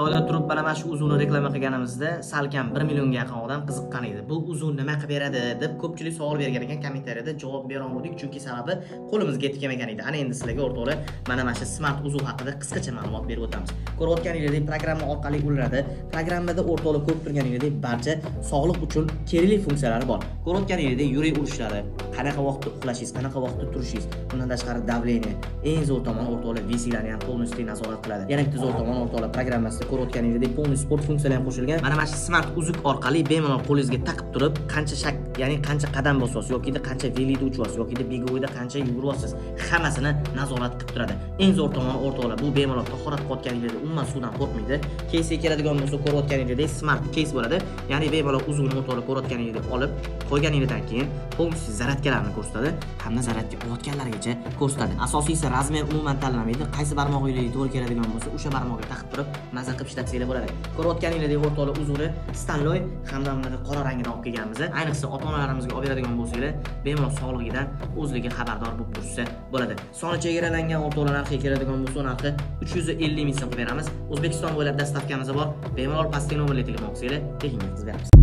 Xitoyda turib mana shu uzunni reklama qilganimizda salkam 1 millionga yaqin odam qiziqqan edi. Bu uzun nima qilib beradi deb ko'pchilik savol bergan ekan, kommentariyada javob bera olmadik, chunki sababi qo'limizga yetib kelmagan edi. Ana endi sizlarga, o'rtoqlar, mana shu smart uzuk haqida qisqacha ma'lumot berib o'tamiz. Ko'rayotganingizdek, programma orqali ulanadi. Programmada, o'rtoqlar, ko'rib turganingizdek, barcha sog'liq uchun kerakli funksiyalari bor. Ko'rayotganingizdek, yurak urishlari, qanaqa vaqtda uxlashingiz, qanaqa vaqtda turishingiz, undan tashqari давление. Eng zo'r tomoni, o'rtoqlar, вес inglarni ham полностью nazorat qiladi. Yana bitta zo'r tomoni, o'rtoqlar, programmasida ko'rayotganingizdek, полный sport funksiyalari ham qo'shilgan. Mana shu smart uzuk orqali bemalol qo'lingizga taqib turib, qancha шаг, ya'ni qancha qadam bosasiz yoki qancha велик da uchyapsiz yoki беговой da qancha yuguryapsiz, hammasini nazorat qilib turadi. Eng zo'r tomoni, o'rtoqlar, bu bemalol tahorat qilayotganingizda umuman suvdan qo'rqmaydi. Кейс ga keladigan bo'lsa, ko'rayotganingizdek, smart кейс bo'ladi. Ya'ni bemalol uzukni, o'rtoqlar, ko'rayotganingizdek olib qo'yganingizdan keyin полностью зарядка larni ko'rsatadi hamda зарядка olayotganlargacha ko'rsatadi. Asosiysi, размер umuman tanlamaydi. Qaysi barmog'ingizga to'g'ri keladigan bo'lsa, o'sha barmoqqa taqib turib, maza qilib ishlatsanglar bo'ladi. Ko'rayotganingizdek, o'rtoqlar, uzukni стальной hamda bunaqa qora rangidan olib kelganmiz. Ayniqsa ota-onalarimizga olib beradigan bo'lsanglar, bemalol sog'ligidan o'zligi xabardor bo'lib tursa bo'ladi. Soni chegaralangan, o'rtoqlar, narxiga keladigan bo'lsa, narxi 350 ming so'm qilib beramiz. O'zbekiston bo'ylab доставка miz bor. Bemalol pastdagi nomerga telefon qilsanglar, tekinga yetkazib beramiz.